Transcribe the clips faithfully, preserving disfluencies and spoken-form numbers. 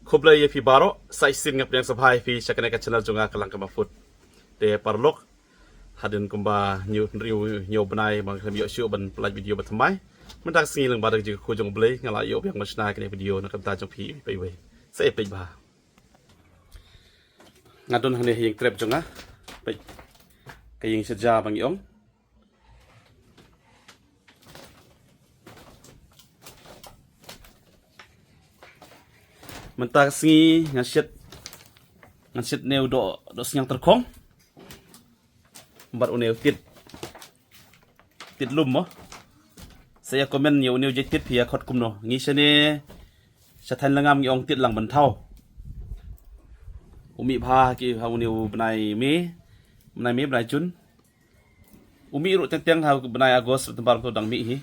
Khublei ïa phi baroh, sa shisien nga pdiang sngewbha ïa phi sha kane ka channel jong nga Kyllangkama Food. Te paralok, hadien kumba hynñiew, hynriew, hynñiew bnai ba ngam ïoh shuh ban pynlait video ba thymmai. Mynta ka sngi lyngba da ka jingkyrkhu jong U Blei nga la ïoh biang ban shna kane ka video na ka bynta jong phi iwei pa iwei. Sa ïa peit bha. Nga don hangne ha ïing trep jong nga. Peit. Ka ïing shet ja ba ngi ong. Mynta ka sngi ngan shet, ngan shet une u doh, doh synñiang tyrkhong. Bad une u tit, tit lum mo. Sa ïa comment ïa une u jait tit phi ïa khot kumno. Ngi shane sha thaiñ Lyngngam ngi ong tit lang ban thaw. U mih bha ki ha une u bnai May, bnai May, bnai June. U mih ruh teng teng ha u bnai August, September to dang mih hi.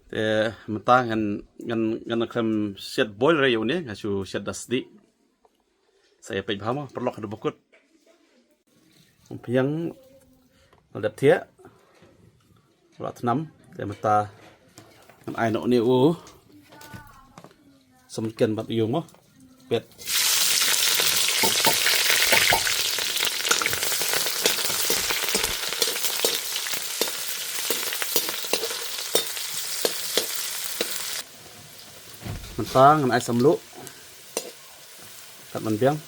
Te mynta ngan, ngan, ngan khlem shet boil re ïa une, nga shu shet da sdieh. Sa ïa peit bha mo paralok haduh ba kut. Umphniang la dep thiah. La thnam. Te mynta ngan ai noh une u sohmynken bad u ïew mo. Peit. Mynta ngan ai samluh. Kat man biang.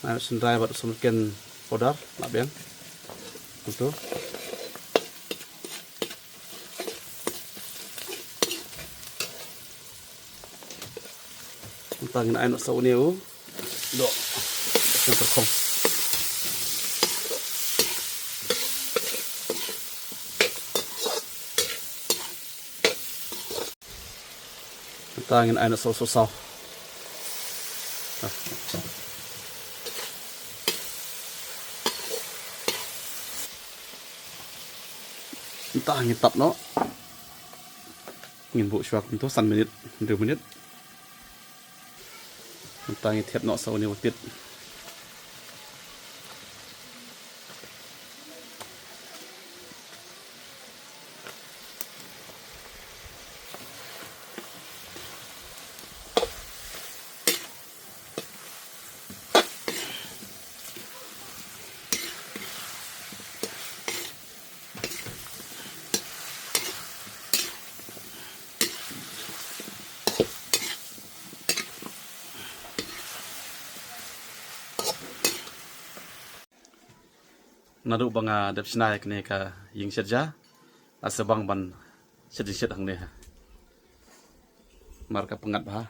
Ai synrai bad sohmynken powder, lah biang. Kumto. Mynta ngin ai noh sa une u doh synñiang tyrkhong. Mynta ngin ai noh sa u sawsaw. Mynta ngin tap noh. Ngin buh shuwa kumto san minit, hynriew minit. Mynta ngin thied noh sa une u tit. Naduh ba nga dep shna ïa kane ka ïing shet ja, la sdang ban shet ïing shet hangne ha. Mar ka pyngngad bha.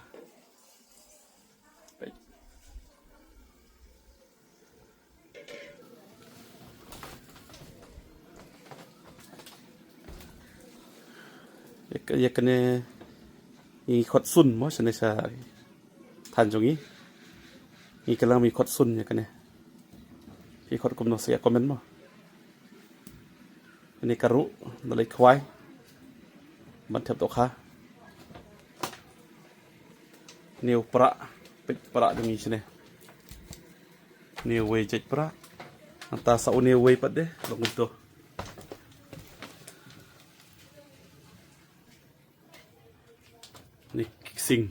Ïa ka, ïa kane ngi khot sun mo shane sha than jong ngi. Ngi kylla ngi khot sun ïa kane. Phi khot kumno sa ïa comment mo. Kane ka ruh da leit khwai ban thep dohkha. Une u prah, peit prah jong ngi shane. Une uwei jait prah. Nangta sa une uwei pat de long kumto. Une ki ksing.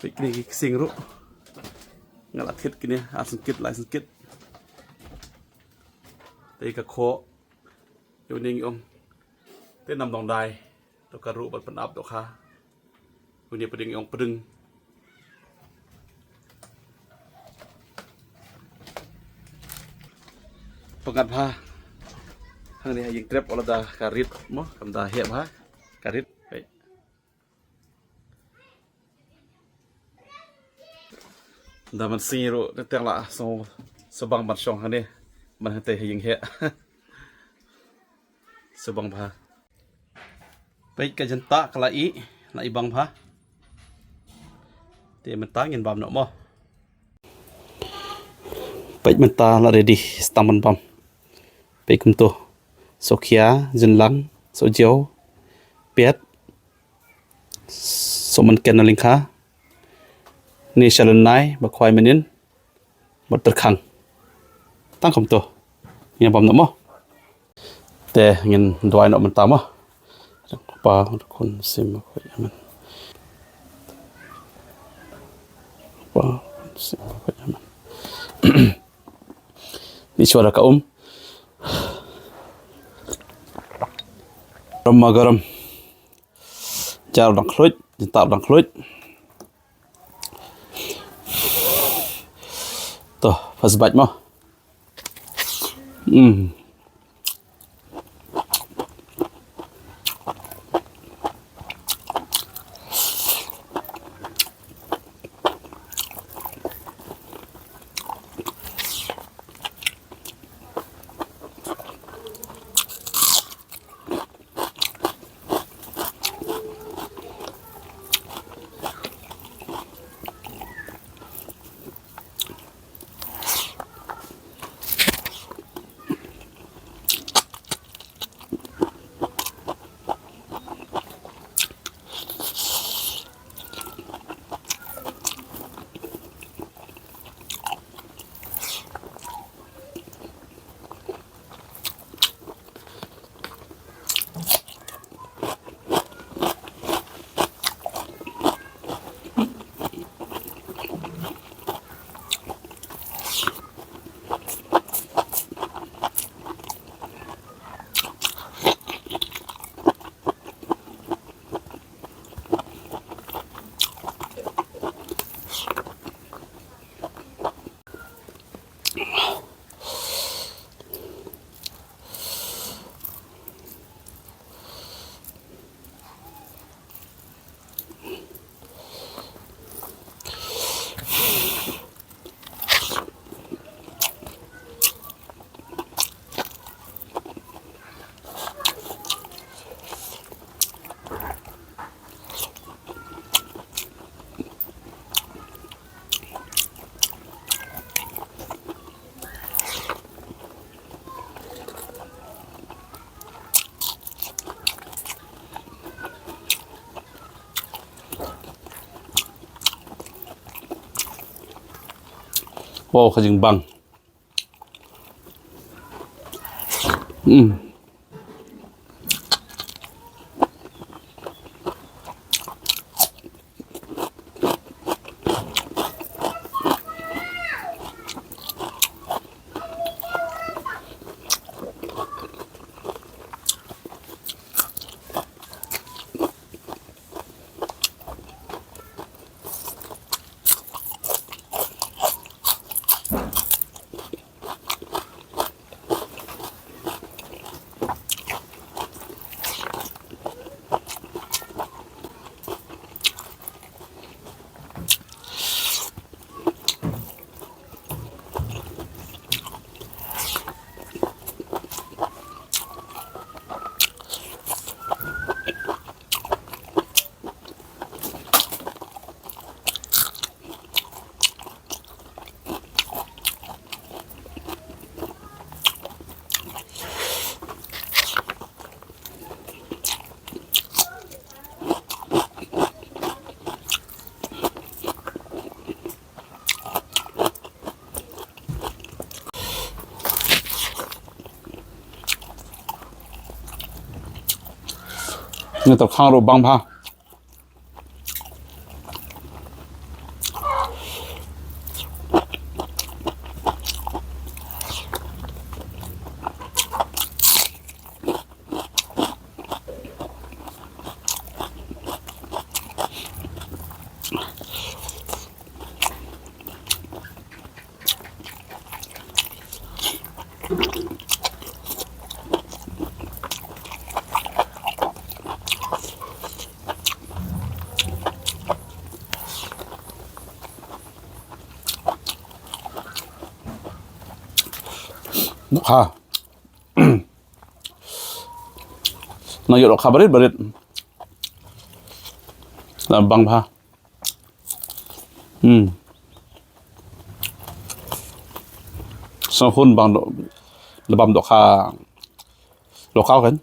Peit kine ki ksing ruh. Nga la thied kine ar sngewkit lai sngewkit. Te ka khoh. Ïa une ngi ong te nam dong dai. To ka ruh ban pynap dohkha. Une pdeng ïa ong pdeng. Pyngngad bha. Hangne ha ïing trep wat la da ka rit mo, kam da heh bha ka rit. Hei. Da man sngi ruh te teng la sngewsubang ban shong hangne. Ban hangtei ha ïing heh. Subang bha. Peit ka jyntah ka la ih, la ih bang bha. Te mynta ngin bam noh mo. Peit mynta la ready, sdang ban bam. Peit kumto. Sohkhia, jynlang, sohjew, piat, sohmynken na lyngkha. Ni shalynai ba khwai mynnin ba tyrkhang. Tang kumto. Ngin bam noh mo. Te ngin duwai noh mynta mo. Kpa, Khun, Sim, Bakhuid, Amen. Kpa, Khun, Sim, Bakhuid, Amen. Ni shwa da ka um. Garam ma garam. Jar dang khluid, jyntar dang khluid. To, first bite mo. Hmm. Wow, ka jingbang. Hmm. Ngi tyrkhang ruh bang bha. Dohkha. Nang ïoh dohkha barit barit. Na bang bha. Hmm. Sngewhun bang doh, da bam dohkha. Lokal kan?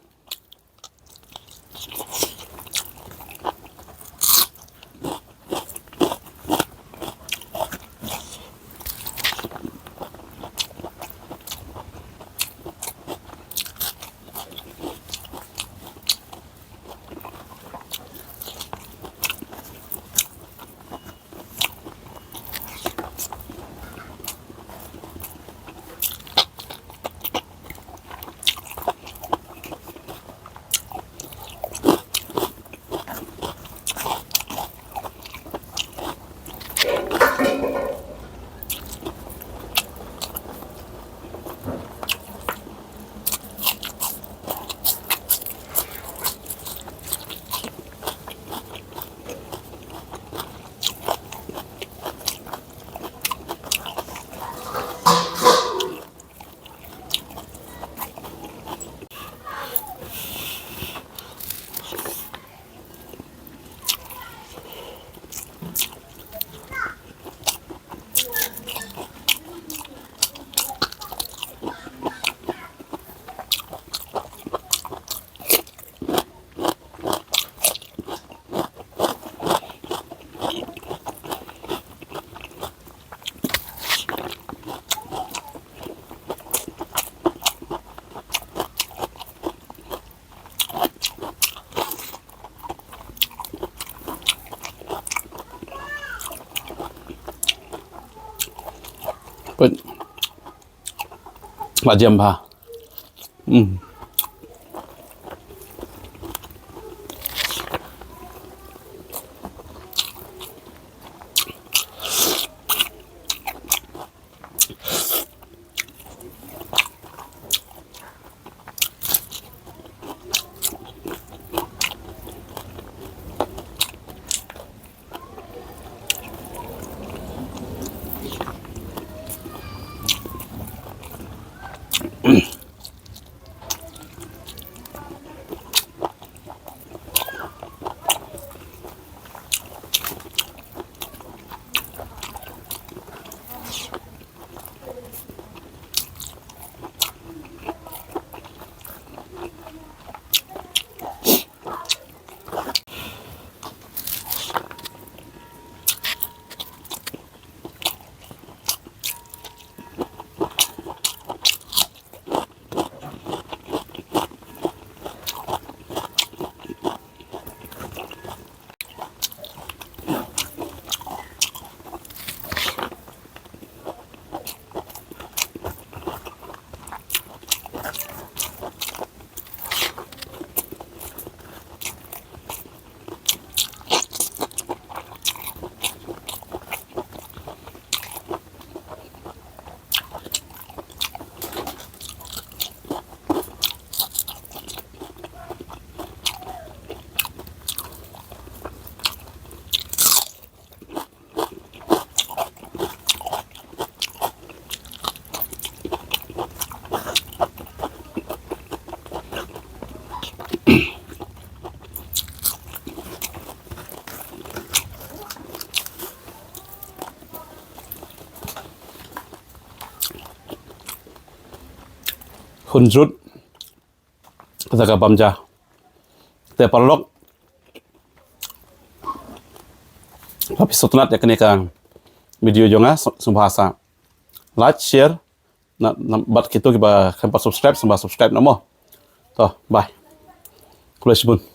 Ba jem bha. Hmm. Khun jrut. Kata ka bam ja. Te paralok, ba phi sngewtynnat ïa kane ka video jong nga, sngewbha sa like, share, na, na, bad kito kiba khlem pat subscribe, sngewbha subscribe noh mo. To, bye. Khublei shibun.